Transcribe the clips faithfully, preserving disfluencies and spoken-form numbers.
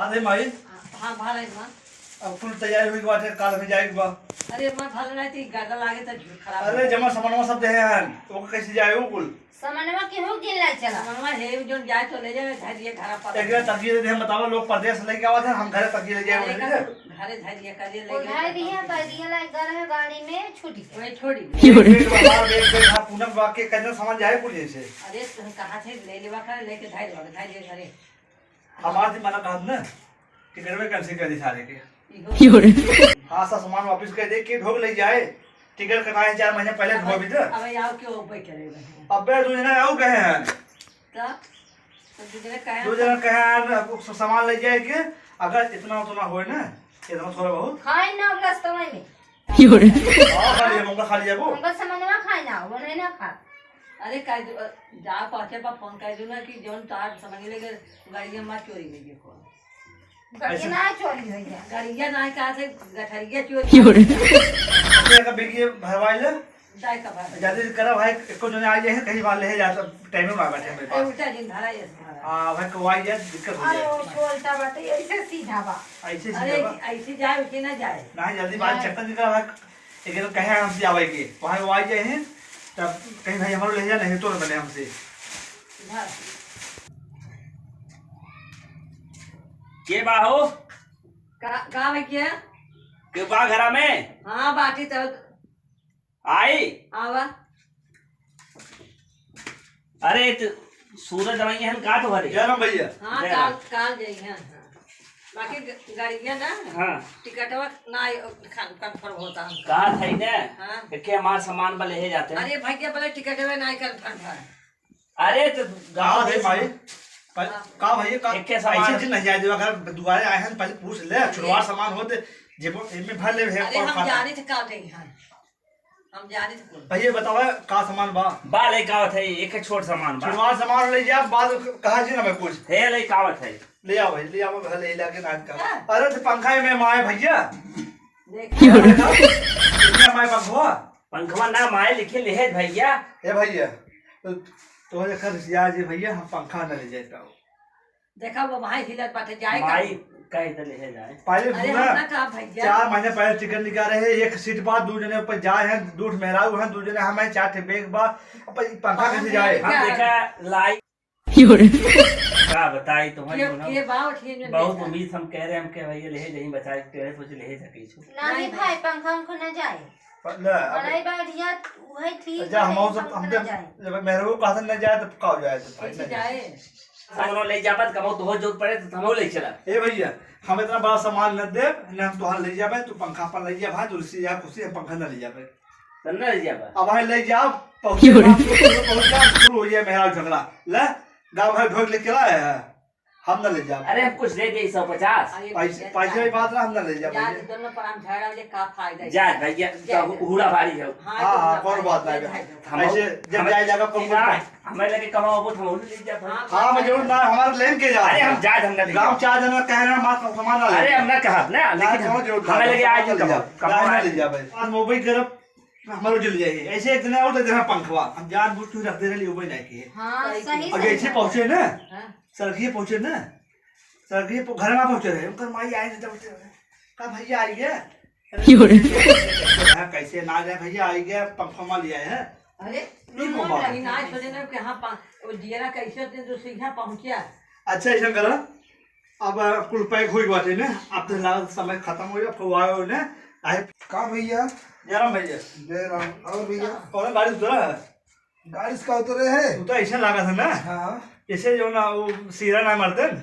अरे माई। हाँ, हाँ, भा रही माँ। अब कुल तैयारी हुई बाटे, काल में जाए के बा। अरे माँ, भा रही थी, गर्दा लागे तो खराब अरे हो। जमा सामानवा सब देहे हैं, ओके कैसे जाए वो कुल? सामानवा केहू के गिन लाई चला। सामानवा है, जोन जाए तो ले जाए, धर दिए घर पर। एक जगह तकिए दे, हम बतावा, लोग परदेस से लेके आवत हैं, हम घरे तकिए ले जाए, अरे उठे का दे। घरे धर दिए, कर दिए, ले वो गए घर घर दिए, पर। कर दिए, लाई घर है, गाड़ी में छूट गया। वही छोड़ी। एक बेड बा, हमार बेड, बेड, हाँ, पूनम बा के, कितना सामान जाए कुल जैसे। अरे तुम कहाँ थे, ले लेवा कर, लेके धर देवा, धर दिए घरे। हमार जी मना कहत ना, टिकटवे कैंसिल कर दी सारे के। इहो। हाँ, सब सामान वापस कर दे, के ढोक ले जाए। टिकट कटाए चार महीने पहले अब, ढोक भी दे। अब आओ क्यों ऊपर करे बहिन? अबे दो जना आओ कहे हैं। तब? तब दो जना कहे दो हैं। जना कहे हैं, अब सब सामान ले जाए के, अगर इतना उतना होए ना, इतना थोड़ा बहुत। खाए ना अब रास्ता में। हाँ, खा लिया, मौका खा लिया वो। हमका सामानवा खाए ना, वो नहीं ना खा। अरे, कह दो, अ, जा पहुँचे पर फोन कर दो ना कि जौन तार समझ ले के गाड़िया मत चोरी में देखो। गाड़िया ऐसे ना चोरी हो जाए। गाड़िया ना कहा थे, गठरिया चोरी। ये का बेगिए भरवाई ले। जाए का भाई। जल्दी करा भाई, एको जने आ जाए, कहीं बाहर ले जाता, टाइम में आ बैठे मेरे अरे, पास। उल्टा दिन भरा, ये भरा। हाँ, भाई, को आई जाए, दिक्कत हो अरे, जाए। वो छोलता बाटे, ऐसे सीधा बा। ऐसे अरे, सीधा बा। ऐसे जाए, उसे ना जाए। नहीं, जल्दी बाहर जाए। चक्कर निकला भाई। एक दिन कहे हमसे आवे के, वहाँ वो आ जाए हैं, तब कहीं भाई हमारे ले जा, नहीं तो न बने हमसे। के बा हो? का, का भैया? के बा घरा में? हाँ, बाटी तो। आई? आवा। अरे, त सूरज रमैया हन का तो हरे? जय राम भैया। हाँ, जय काल, राम। काल जाई, हाँ, हाँ। बाकी ग-, गाड़िया ना, हाँ। टिकटवा ना आई, कन-, confirm होता हमका। कहा था ही ना, हाँ। एके हमार सामान बा लेहे जाते हैं। अरे भैया, बोले टिकटवा ना आई, confirm है। अरे, तो का गाँव है देश भाई? में। पर हाँ। का भैया, का एके सामान ऐसे दिन नहीं जाए देवा, अगर दुआरे आए हैं, पहले पूछ ले, अरे। छुड़वा सामान होते, जेबो, इनमें भर ले, है, अरे, और हम खाता। जाने थे का नहीं है। हम जाने थे कौन। भैया बतावा, का सामान बा? बा ले का होत है, एक छोट सामान बा। छोटवा सामान ले जा, बाद में कहा जी ना मैं कुछ। हे ले का होत है? ले आओ भाई, ले आओ, भले ले आके नाच का। हाँ। अरे तो पंखा में माए भैया। देख। ये माए पंखवा। पंखवा ना माए लिखे ले है भैया। ए भैया, तो, तो देखा रिसिया जी भैया, हम पंखा ना ले जाए पाओ। देखा वो भाई हिलत बाटे, जाए का? माई कह दे ले जाए। पहले अरे सुना, हम ना कहा भैया। चार महीने पहले टिकट निकाले हैं, एक सीट बा, दो जने ऊपर जाए हैं, दो ठे मेहरारू हैं, दो जने हम हैं, चार ठे बैग बा। अब ई पंखा कैसे जाए? हम देखा लाई। का बताई तुम्हें के, दोनों? के बा, उठिए ने बहुत देखा। उम्मीद हम कह रहे हैं, हम कह भैया ले जाइए, बचाए के रहे, सोचे ले सके छो। नहीं नहीं। भाई, पंखा उनको ना जाए। पर ना, अब बड़ाई बढ़िया, वही ठीक अच्छा, है, हम और सब, पंखा हम ना जब, जाए। जब मेहरारू कहत ना जाए, तब का हो जाए, तो भाई कैसे ना जाए। जाए? दोनों ले जाबत, कबो तोहर जरूरत पड़े, तो हमहू ले चला। ए भैया, हम इतना बड़ा सामान न देब, न हम तोहार ले जाबे, तू पंखा पर ले जा भाई, तुलसी जा, कुर्सी, हम पंखा न ले जाबे। तो न ले जाबे। अब भाई ले जाओ, पहुँचे क्यों रे? बाप, पहुँच जाओ, शुरू हो जाए मेहरारू झगड़ा। ले, गाँव भर ढोक लेके लाए हैं, हम न ले जाबे। अरे, हम कुछ दे दे, सौ पचास। अरे पैसे, भैया, पैसे की बात ना, हम न ले जाबे। यार, दोनों पर हम झगड़ा हो जाए, का फायदा है? जा भैया, जा, तो जा। हूड़ा भारी है। हाँ, हाँ, हाँ, कौन बात है? जा, जा। हम ऐसे जब हमें जाए जाएगा, कौन ना, कौन हमें लगे कमाओ, वो हम ले जाते हैं। हाँ, हाँ, मैं जरूर ना, हमारे लेन के जा अरे, रहे हम हैं। जाए, हम ना ले गाँव जाए। चार जना कह रहे हैं, हमारा सामान ना ले अरे, जाए। हम ना कहब ना, ना, लेकिन कौन जरूर हमें ना, लगे आज सामान ना ले कमाओ, जाए। कमाओ ना ना। ले जाए भाई। आज मोबाइल करब, हमारे जल जाए। ऐसे एक दिन और तो जहाँ पंखवा, हम जान बूझ के रख दे रहे, वो नहीं किए। हाँ, सही, अब सही ऐसे बात। पहुँचे ना, हाँ। सड़किए पहुँचे ना, सड़किए पो-, घर ना पहुँचे रहे, उनकर माई आए थे, जब उठे रहे, "का भैया आई है?" क्यों रे? हाँ, कैसे ना जाए भैया, आई गया, पंखा मा लिया है। अरे, ये कौन बात है? ना सोचे ना कि हाँ, पा-, वो जियरा कैसे थे, जो सीधा पहुँचा। अच्छा, ऐसा करा, अब कुल पैक हुई बाटे ने, अब तो लागत समय खत्म हो गया, अब कौआ हो ने, आए। का भैया? जय राम भैया। जय राम। और भैया? कौन गाड़ी उतरा है? गाड़ी से का उतरे है? तू तो ऐसे लागत है ना? हाँ। जैसे जो ना वो सीरा ना मरते न।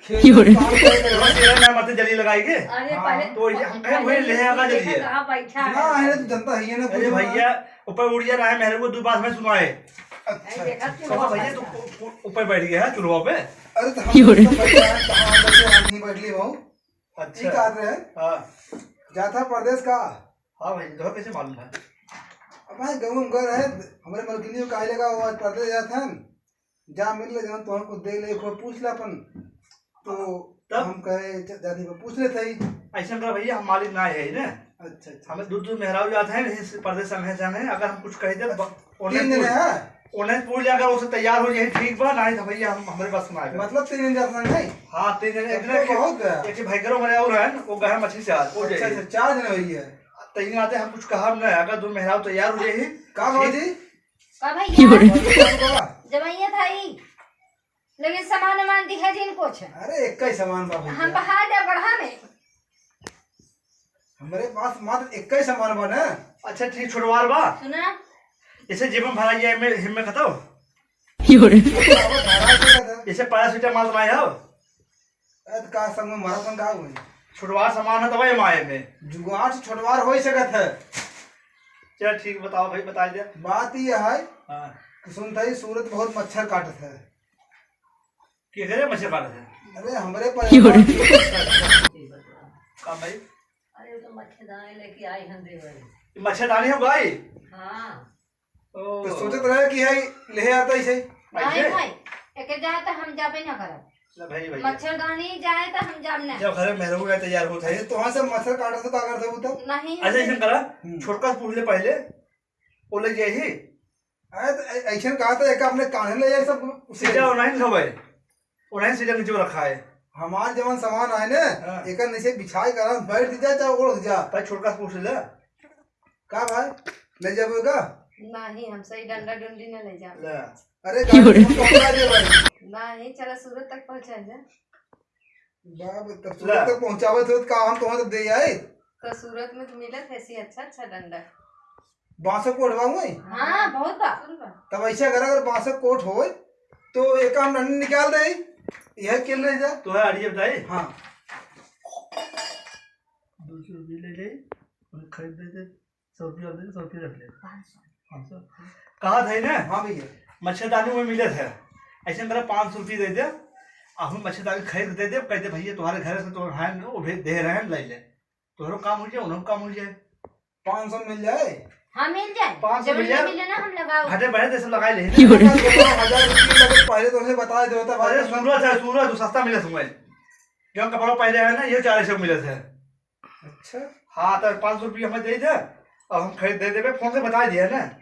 खेत में काम कर रहे वो हैं। सीरा ना मरते जली लगाई के। अरे हाँ। पहले तो ये हम कहे वही ले आगा जल्दी है। कहाँ बैठा ना, है? अरे तू जनता ही है ना, अरे कुछ ना। भैया, ऊपर उड़िया रहा है, मेरे को दो बात में सुनाए। अच्छा, अरे देखा अच्छा। क्यों तो भैया, तू बात ऊ-, ऊ-, ऊपर बैठ गया है चूल्हा पे। अरे तो हम क्यों रे? तो बैठा है, तो हम बैठे, हम नहीं बैठ लिए भाऊ। अच्छा। ठीक बात है। हाँ। जाता परदेस का? हाँ भाई, तो कैसे मालूम है? अब भाई, गाँव में गए रहे, हमारे मलकिनी को काहे लगा, वो आज परदेस जात हन, जा मिल ले, जान तो हमको दे ले, एक बार पूछ ले अपन। तो तब? हम कहे, "ज-, जाती पर पूछ लेते ही।" ऐसा कर भैया, हम मालिक ना है ना। अच्छा, अच्छा। हमें दूर दूर मेहरारू जाते हैं, यहीं से परदेस संगे संगे, अगर हम कुछ कह दे, ब-, उन्हें तीन जने पूछ। हैं? उन्हें पूछ लिया, अगर उसे तैयार हो जाए, ठीक बा, नहीं तो भैया हम, हमरे पास में आवे। मतलब तीन जन जात नहीं? हाँ, तीन जन, तब एक तो जने के, बहुत गया। एक ठे भाई करो मेरे और हैं, वो गए मछली चार, वो अच्छा, जाइए। अच्छा, चार जने हुई है। तीन आते हम कुछ कहा नहीं, अगर दो मेहरारू तैयार हो जाए। का ठीक। बाबूजी? का भैया? क्यों रे? बाबा। जब ये था ही, लेकिन सामान वामान दिहे जिन कुछ। अरे, एक ही सामान बा भैया। हम बहा दे बढ़ा में। हमरे पास मात्र एक ही सामान बा ना। अच्छा, ठीक, छोटवार बा। सुना? इसे जेब में भराई जाए, में हिम्मत खताओ। क्यों रे? अब भराई के था। इसे पैरासीटामोल तो नहीं हो? अरे, तो का संग में मारा संग का हुई? छोटवार सामान है, तब ये माए में। जुगाड़ से छोटवार हो ही सकत है। चल, ठीक, बताओ भाई, बता दे। बात ये है हाँ। कि सुनता ही सूरत बहुत मच्छर काटत है। के करे मच्छर काटत है? अरे, हमरे पर क्यों रे? का भाई? अरे, वो तो मच्छरदानी लेके आई हम देवरी। ये मच्छरदानी हो गई? हाँ। ओ। तो सोचत रहे कि है, ले आता इसे। नहीं ऐसे? भाई, एके जाए तो हम जाबे ना करब। ले भाई, भाई। मच्छरदानी जाए तो हम जाब ना। जब घरे मेहरारू रहे तैयार होत है। अरे, तो वहाँ से मच्छर काटत है तो अगर से वो तो। नहीं, अच्छा, नहीं। ऐसे करा, हम्म। छोटका से पूछ ले पहले, वो ले जाए ही। अरे, तो ऐ-, ऐसे कहा था, एक अपने कान्हे ले जाए सब उसे। सीधा उन्हें नहीं खवाए। उन्हें सीधा नीचे रखा है। हमार जवन सामान आए ना, हाँ। एकर नीचे बिछाए कर बैठ जा, चाहे ओढ़ जा। भाई, छोटका से पूछ ले। का भाई, ले जाबो का? नहीं, हम सही डंडा डंडी न ले जाब। ले। अरे, गाड़ी में पहुंचा दे भाई। नहीं, चला सूरत तक पहुंचा जा। बाप, तब ले। सूरत तक पहुंचावत हो, तो का हम तोहर तक दे आए? तो सूरत में तो मिलत है सी अच्छा अच्छा डंडा। बांसक कोट बा हुई? हाँ, बहुत बा। तब ऐसे अगर, अगर बांसक कोट होए, तो एक हम डंडी निकाल दे, यह के ले जा। तो है आइडिया बताई? हाँ। दो सौ रुपये ले जाई, उन्हें खरीद दे दे, सौ रुपये दे, सौ रुपये रख ले। पाँच सौ। पाँच सौ। कहा था ही ना? हाँ भैया। मच्छरदानी में मिले थे, ऐसे मेरा पाँच सौ रुपये दे दे, और हम मच्छरदानी खरीद दे दे, कह दे, "भैया, तुम्हारे घर से तो है ना, वो भेज दे रहे हैं, ले ले।" तोहरो काम हो जाए, उन्हों काम हो जाए। पाँच सौ मिल जाए? हाँ, मिल जाए। पाँच सौ जब मिल ना जाए। मिले ना, हम लगाओ। घटे बढ़े तो सब लगा ले। क्यों रे? हजार रुपये लगे, पहले तो उसे बता दे होता भाई। अरे, सूरत है, सूरत, तो सस्ता मिले तुम्हें। जो कपड़ा पहले है ना, ये चार सौ मिले थे। अच्छा। हाँ, तो पाँच सौ रुपये हमें दे दे, और हम खरीद दे देबे, फोन से बता दिया ना।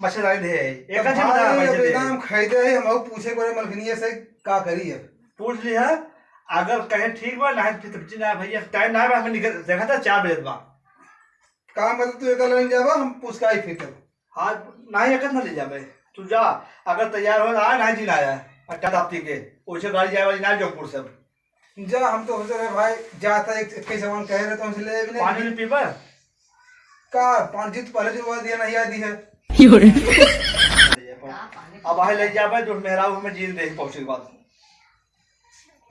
मच्छरदानी दे, एक तो अच्छे बता भाई, पैसे अब दे। इतना हम खरीदे है, हम और पूछे बड़े मलकिनिया से का करी है? पूछ लिया, अगर कहे ठीक बा, नहीं फिर तो ना भैया, टाइम ना बा, हमें निकल, देखा था चार बजे बा। का मतलब तू एक लेने जाबा, हम पूछ का ही फिर तब। हाँ, नहीं एक ना ले जाबे, तू जा, अगर तैयार हो, आ, नहीं जी ना आया, अट्ठा ताप्ती के, ओछे गाड़ी जाए वाली ना जौनपुर से। जा, हम तो सोच रहे भाई, जाता एक, एक ही सामान कहे रहे तो हमसे ले भी नहीं। पानी नहीं पीबा? का पानी जी तो पहले जो दिया नहीं याद ही है। क्यों रे? अब आए ले जा भाई, जो मेहरारू हमें जीन दे पहुंचे के बाद।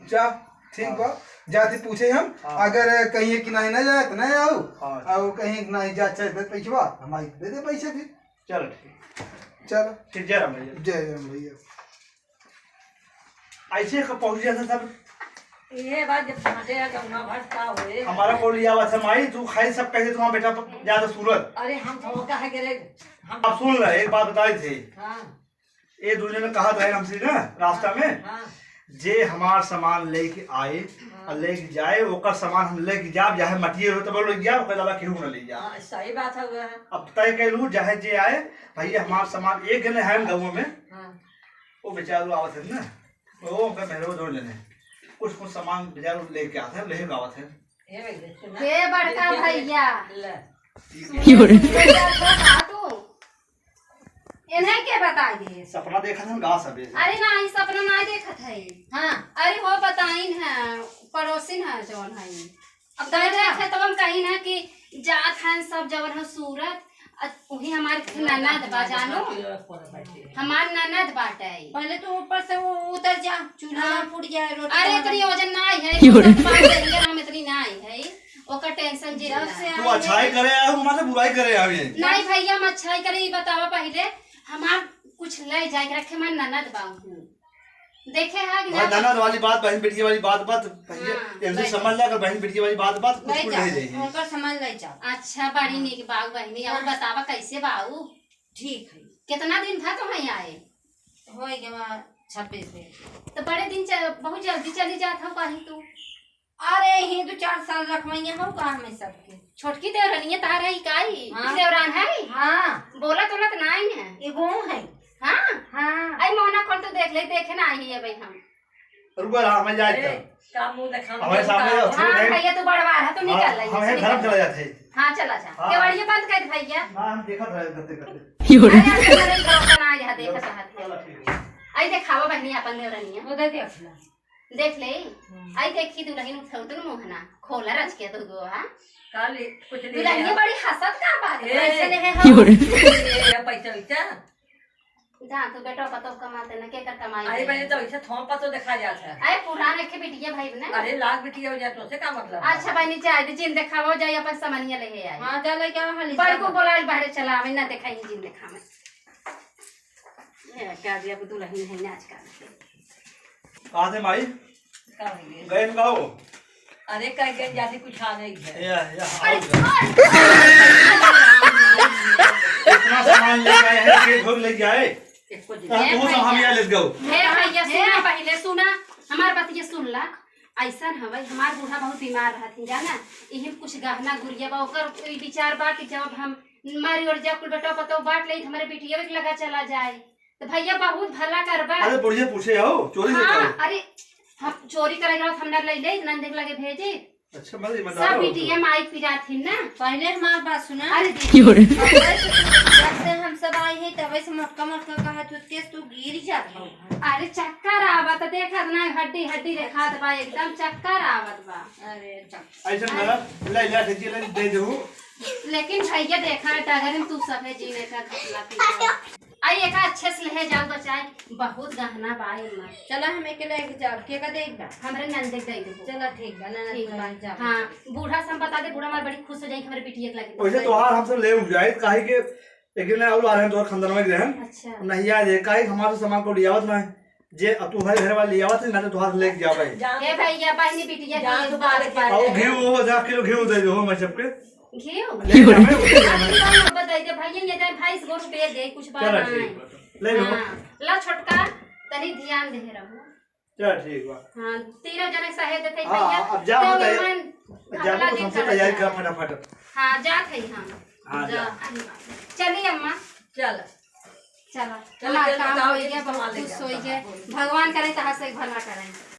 जा, ठीक हाँ। बा, जाते पूछे हम, हाँ। अगर कहीं कि नहीं ना जाए तो नहीं आओ, हाँ। और कहीं नहीं जा चाहे दे पैसवा, हमारी दे दे पैसे फिर। चलो ठीक। चलो। ठीक, जय राम भैया। जय राम भैया। ऐसे क-, पहुंच जाता सब। ये बात जब बाटे है, गंगा भर का होए। हमारा बोल लिया हुआ था, "माई, तू खाई सब कैसे तुम्हारा बेटा प-, जाता सूरत?" अरे, हम तो कहा के रे, हम आप सुन ले, एक बात बताई थी। हाँ। ये दुनिया में कहा था हमसे ना, रास्ता हाँ, में, हाँ। "जे हमार सामान लेके आए हाँ। और लेके जाए, ओकर सामान हम लेके जाब, चाहे मटिए हो, तब लेके जाब, ओकर अलावा केहू न ले जाब।" हाँ, सही बात है, वह है। अब तय कर लू, चाहे जे आए, भैया, हमार सामान एक जने है गाँव में, हाँ। वो बेचारू आवत है ना, वो उनका मेहरवा जोड़ लेने। कुछ कुछ सामान बेचारू लेके आते हैं, लेके आवत है। ए भैया, सुना? हे बड़का भैया। ले। क्यों रे? सुन ले जा, तो का तू? इन्हें के बता दिए? सपना देखत हन गा सबे से। अरे नाही, सपना नाही देखत है। हाँ। अरे हो बताइन है, पड़ोसिन है जौन है। अब तो तोरे ना खेतवा में कहीं ना कि जात हैं सब जवन हो सूरत, अ, उही हमार ननद बा, जानो। हमार ननद बाटे। पहले तो ऊपर से वो उतर जा, चूल्हा हाँ। फूट जाए, रोटी अरे, बना इतनी दे। वजन ना आई है, क्यों रे? इतना पानी देंगे हम, इतनी ना आई है, ओकर टेंशन जे जब ना। से तू आई अच्छाई है। करे आए हो, मतलब बुराई करे आए हो? नहीं भैया, हम अच्छाई करे, ये बतावा पहले, हमार कुछ ले जाए के रखे, हमार ननद बा। देखे है कि भाई, ना? ननद वाली बात, बहन बेटी वाली बात, बात, भैया, हाँ, इनसे ले समझ जाओ। ले, अगर बहन बेटी वाली बात, बात, कुछ ले कुछ जाओ, ले जाइए। उनका समझ ले जाओ। अच्छा, बड़ी हाँ। नीक बाऊ बहनी, और हाँ। बतावा कैसे बाऊ? ठीक है। कितना दिन भा तो वहीं आए? हो गया छब्बीस दिन। तो बड़े दिन च-, बहुत जल्दी चली जात हो कहीं तू। अरे, ही दो चार साल रखवैया हो का हमें सबके। छोटकी देवरनिया तारा ही काई? हाँ। देवरान है? हाँ। बोलत बोलत नाई है। एगो है। हाँ? हाँ। आई मोहना खोल तो देख ले, देखे ना आई है भाई हम। रुको, हम जाए ए, थे। का मुंह देखा हमारे सामने रहो, हाँ, छोड़ दे। भैया तू बड़वा है, तू हाँ, निकल ले, हम हैं, निकल धर्म ले। चला जाते हैं। हाँ, चला जा। हाँ। केवड़िया बंद कर दे भैया। ना, हम देखत रहे, करते, करते। अरे, अरे, अरे, भरोसा ना यहाँ देखत रहत है। चलो, ठीक है। आई देखावा बहनी अपन देवरनिया। वो दे दे अपना। देख ले। हम्म। आई देखी दुलहिन उठाऊ तू मोहना। खोला रच के दो गो, हाँ? का ले, कुछ ले दुलहिन लिया? बड़ी हंसत का बात है? ए, ऐसे ले है ये हो। ये पैसा वैसा? जा तू बेटा पतोह कमाते न, केकर कमाई अरे है? बहनी, तो ऐसे थोड़ा पतोह देखा जात है। अरे पुरान एक बिटिया भाई ने। अरे लाख बिटिया हो जाए तो से का मतलब है? अच्छा बहनी, जाए दे, जिन देखावा जाए, अपन समनिया ले है आई। हाँ, जा ले क्या हाली बड़को जा। बोलाइल बाहरे चला आवे, ना देखाई जिन देखावे। ये क्या जी, अब दुलहिन है ना आजकल। कहाँ थे माई? का हो गया? गए न का हो? अरे कह गए जाती कुछ आ नहीं है। या, या, अरे, आओ। अरे। इतना सामान ले आए हैं, के धोर ले जाए। इसको दे। हाँ, हे तू सब हम भैया। यहाँ ले जाओ। हे भैया, सुना हे। पहले, सुना। हमार बात ये सुन ला। ऐसन हवे, हमार बूढ़ा बहुत बीमार रहत ही, जाना? इहिम कुछ गहना गुरिया बा, ओकर ई विचार बा कि जब हम मरी और जा कुल बेटा पतोह बांट ले, तो हमारे बिटिया के लगा चला जाए। तो भैया बहुत भला करबा। अरे बुढ़िया पूछे आओ, चोरी से हाँ, करो। अरे हम चोरी करे गए, हम ना ले ले, नंद के लगे भेजे। अच्छा, मतलब ईमानदार सब हो बिटिया तुम। माई पिरात ही ना। पहले हमार बात सुना। अरे दीदी। जब से हम सब आई हैं, तब से मोटका मोटका कहा तू, तेज तू गिर जात हो। अरे चक्कर आवत, देखत ना हड्डी हड्डी देखात बा, एकदम चक्कर आवत बा। अरे चक्कर। ऐसा करा, ले ले, ठीक है, ले दे दो। लेकिन भैया देखा, डगर में तू सभे जीने का घपला पी गया। आई एका अच्छे से ले जाओ बचाए, बहुत गहना बा एमा। चला हम एके लेके जाब, के का देख बा? हमरे नंदे के दे देबो। चला ठीक बा, ननद ठीक बा। लेके जाब। हाँ, बूढ़ा से हम बता दे, बूढ़ा हमार बड़ी खुश हो जाई कि हमरे बिटिया के लगे वैसे तोहार हमसे ले जाए, काहे के एक दिन और आ रहे हैं तोहर खानदान में रहन। अच्छा। नहीं आ जाए, काहे हमारे सामान को लियावत ना है। जे अब तू हमारे घर वाले लियावत है, ना तो तोहार लेके जावे। जा। ए भैया, बहनी बिटिया जान के तू बात बात कर। आओ घी वो जा किलो घी दे दो मैं सबके। घी? ले जा, मैं बताई दे भैया, ये दे भाई, इसको रुपये दे, कुछ बात चलो नहीं। ठीक बा, ले लो। हाँ, ला छोटका, तनी ध्यान दे रहू। चल ठीक बा। हाँ, तीनों जने सहे देते हाँ, भैया। अब जा तो बताइए। मन जा, अपना कुछ दिन हमसे कर तैयारी लेते कर हैं। फटाफट। हाँ, जात है हम। हाँ, जा। जा। चलिए अम्मा। चल। चलो, चलो, हमार चलो, काम जाओ, हो ये गया, सब बहुत सामान ले खुश जाओ, हो गए। सामान। भगवान करे तहां से भला करें।